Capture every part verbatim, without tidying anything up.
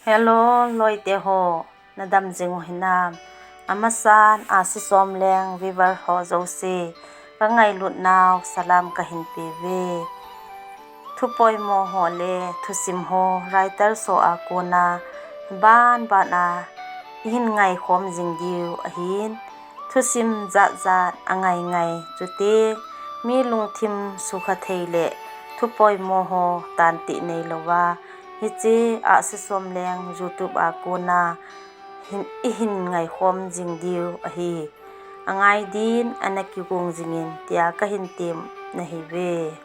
Hello, loite ho, nadam jing u hinam? Amasan, Ahsi Somleng viewer ho jouse, kangailutnau salam kahin peuve. Thupoimo ho le thusim ho writer ho a kona banban a ihin ngaikhom jing diu ahin, thusim jatjat angai ngai chuteng mi lungthim sukha thei le thupoimo ho tantih neilouva, hiche Ahsi Somleng YouTube a kona hin, ihin ngaikhom jing diu ahi. Angai din ana kigong jingin tia kahin tem nahiuve.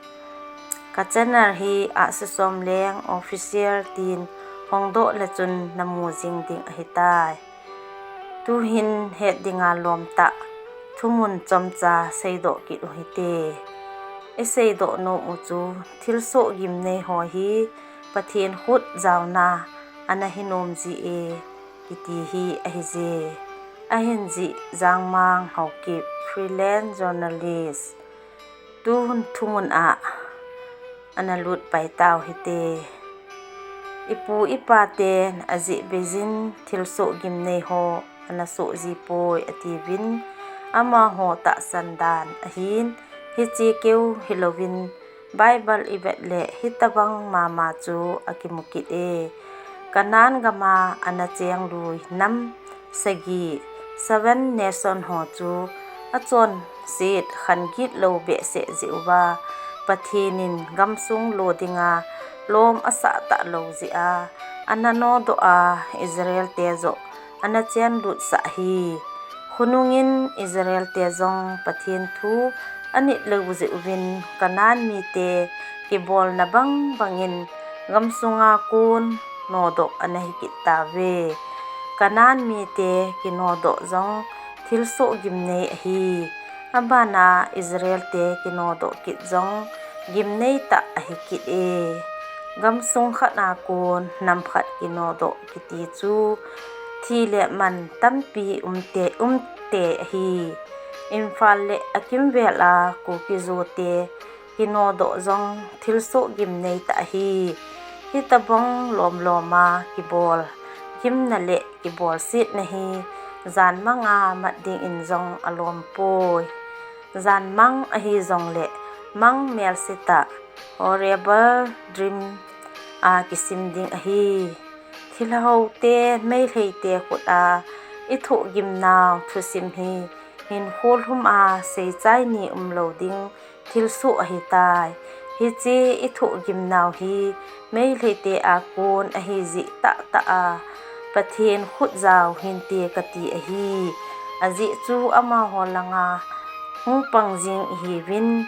Ka channel hi Ahsi Somleng Official tin hongdoh le chun namu jing ding ahitai. Tuhin het dinga lomtah thumun chomcha seidoh kit u hite. Iseidoh nom u chu thilsoh gimnei ho hi Pathen khut jaona ana hinom jie, kiti hi ahije. Ahin jih Jangmang Haokip, freelance journalist, tuhun thumun a ana lut pai tau hite. Ipu ipaten ajeh beijin thilsoh gimnei ho ana soh jipoi atiuvin, amaho tahsan dan ahin, hiche keu hilouvin Bible ivet le hitobang mama chu akimu kit e. Canaan gama ana cheng lui nam sagi, seven nation ho chu achonset khan gitlou behseh jeh uva, Pathen in gamsung lo dinga lom asah talou jeh a, ana nodoh a, Israel te joh ana chenlutsah hi. Khonungin Israel te jong Pathen thu anit lou jeh uvin Canaan mite kibolna bang bangin gamsunga kon nodoh ana hikit tauve. Canaan mite kinodoh jong thilsoh gimnei ahi. Abana Israel te kinodoh kit jong gimnei tah ahikit e. Gamsung khat a kon nam khat kinodoh kiti chu thi le man tampi umte, umte ahi. Imphal le akimvel a Kuki-Zo te kinodoh jong thilsoh gimnei tah ahi. Hitobang lomlom a kibol gimna le kibolsetna hi janmang a mat dingin jong alompoi. Janmang ahijongle mang melse tah, horrible dream a kisim ding ahi. Thilhaote, Meiteite khut a ithoh gimnau thusim hi hinkho lhum a seichai ni umlou ding thilsoh ahitai. Hiche ithoh gimnau hi Meiteite a kon ahijeh tahtah a Pathen khut jao hinte kati ahi. Ajeh chu amaho langa hung pang jing ihiuvin,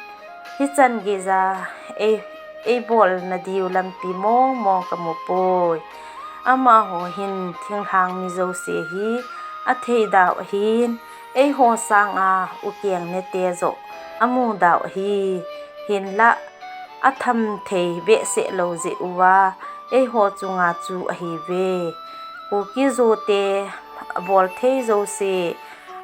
hichan geija ei, eibolna diu lampi mongmong kamupoi. Amaho hin thinglhang mi jouse hi atheidau ahin, eiho sanga ukeng nete joh amudau ahi. Hinlah atham thei behseh lou jeh uva eiho chunga chu ahiuve. Kuki-Zo te abolthei jouse,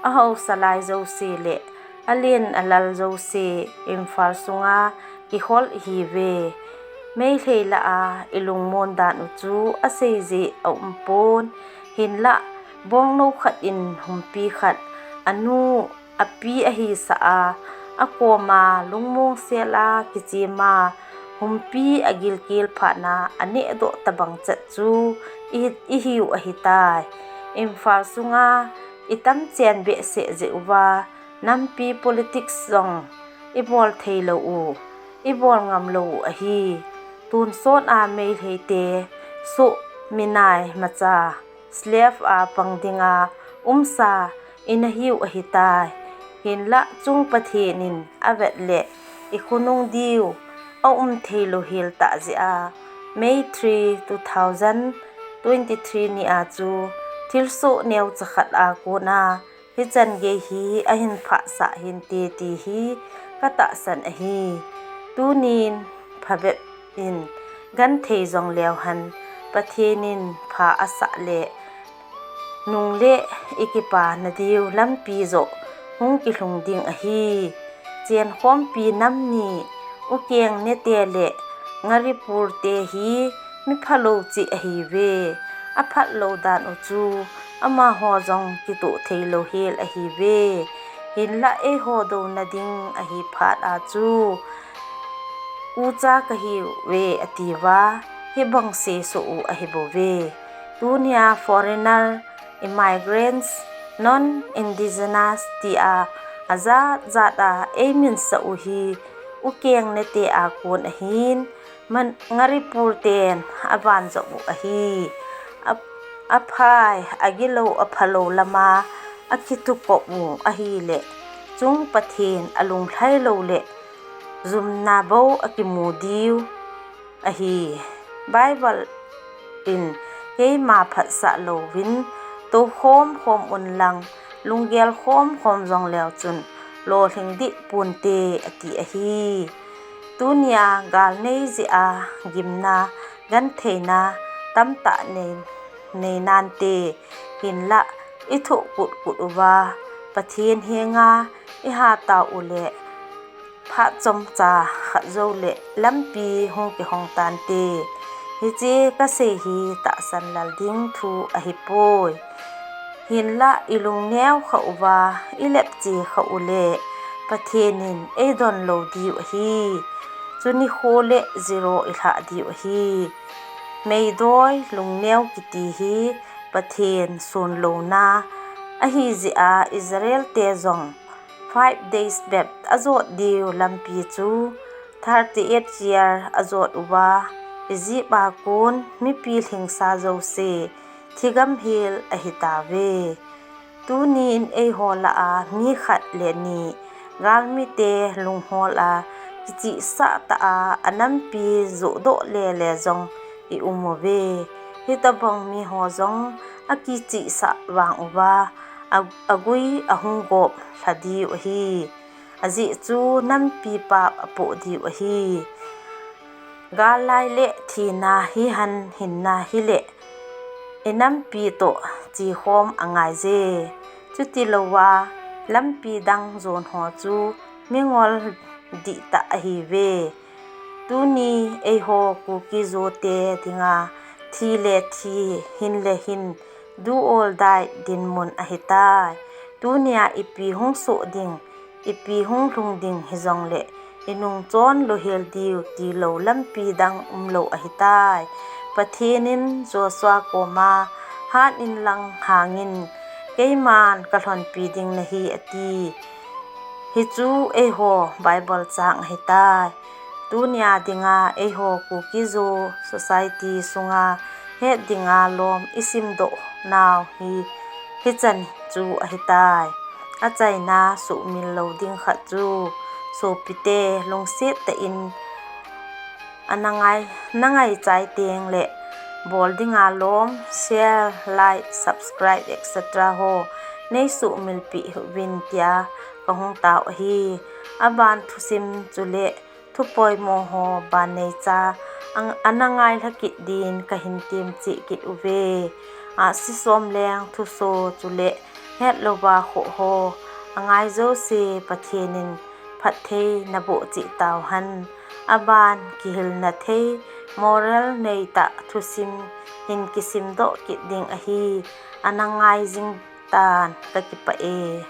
ahaosa lai jouse le alen alal jouse Imphal sunga kihol ihiuve. Meitei lah a ilungmon dan u chu aseijeh aumpon, hinlah bongnou khat in humpi khat anu api ahisah a, akoma lungmong sel a kichema humpi agilkel phatna anehdoh tobang chet chu i, ihiu ahitai. Imphal sunga itamchen behseh jeh uva nampi politics jong ibol theilou u, ibol ngamlou u ahi. Tonsot a Meiteite soh minai macha, slave a pang dinga umsa inahiu ahitai. Hinlah chung Pathen in avet le ikhonung diu aum theilou hel tah jeh a May three, two thousand twenty-three ni a chu thilsoh neocha khat a kona hichan gei hi ahin phahsah hinte ti hi katahsan ahi. Tunin phabep in genthei jongleu hen, Pathen in pha asah le nungle ikipana diu lampi joh hung kilhung ding ahi. Chenkhompi nam ni ukeng nete le ngaripur te hi miphalou cheh ahiuve. aphat lou dan u chu amaho jong kitoh thei lou hel ahiuve. Hinlah eiho douna ding ahi phat a chu, ucha kahiuve atiuva, hibang sesoh u ahibouve. Tunia foreigner, immigrants, non-indigenous tia ajat jat a eiminsah u hi, ukeng nete a kon ahin, man, Manipur ten avanjop u ahi. A, aphai, agilou, aphalou lama akithukop u ahile, chung Pathen alunglhai lou le, jumna bou akimu diu ahi. Bible in keima phatsah louvin, tou khom khom unlang, lunggel khom khom jongleu chun, lolhing dih ponte ati ahi. Tunia gal nei jeh a gimna, gentheina tamtah nei, nei nante, hinlah ithoh kut kut uva Pathen henga ihatau le, phat chomcha khat joule lampi hung kihong tante. Hiche kasei hi tahsan lal ding thu ahipoi. Hinlah ilungneo khah uva, ilepche khah ule, Pathen in eidon lou diu ahi. Chu nikho le zero ilhah diu ahi. Meidoi lungneo kiti hi Pathen sonlouna ahijeh a Israel te jong five days bep ajot diu lampi chu thirty-eight year ajot uva, Egypt a kon mipi lhingsa jouse thigam hel ahitauve. Tunin eiho lah a mi khat le ni galmite lunghol a, kichihsah tah a, anampi johdoh lele jong i um uve. Hitobang miho jong akichihsah vang uva, a, agui ahung gop lha diu ahi. Ajeh chu nampi pap apoh diu ahi. Gal lai le thina hihen hinna hile, inampi toh chekhom angaiye. Chutilouva lampi dang jon ho chu mingol dihtah ahiuve. Tuni eiho Kuki-Zo te dinga thi le thi, hin le hin, do or die dinmun ahitai. Tunia ipi hung soh ding, ipi hung lhung ding hijongle, inung chon louhel diu tilou lampi dang umlou ahitai. Pathen in Joshua koma, hat inlang hangin, keiman kalhonpi ding nahi ati. Hichu eiho Bible chang ahitai. Tunia dinga eiho Kuki-Zo society sunga het dinga lom isimdoh nau hi, hichan chu ahitai. Achaina suhmil lou ding khat chu, sopite lungset tah in ana ngai, na ngaichai tengle, bol dinga lom, share, like, subscribe, et cetera ho neisuhmilpeh uvin tia kahung tao ahi. Aban thusim chule thupoimo ho banneicha ana ngailha kit din kahin temcheh kit uve. Ahsi somleng thuso chule hetlouva khoh ho angai jouse Pathen in phatthei naboh cheh tauhen. Aban kihilna thei, moral neitah thusim hin kisimdoh kit ding ahi. Ana ngai jing tan, kakipah e.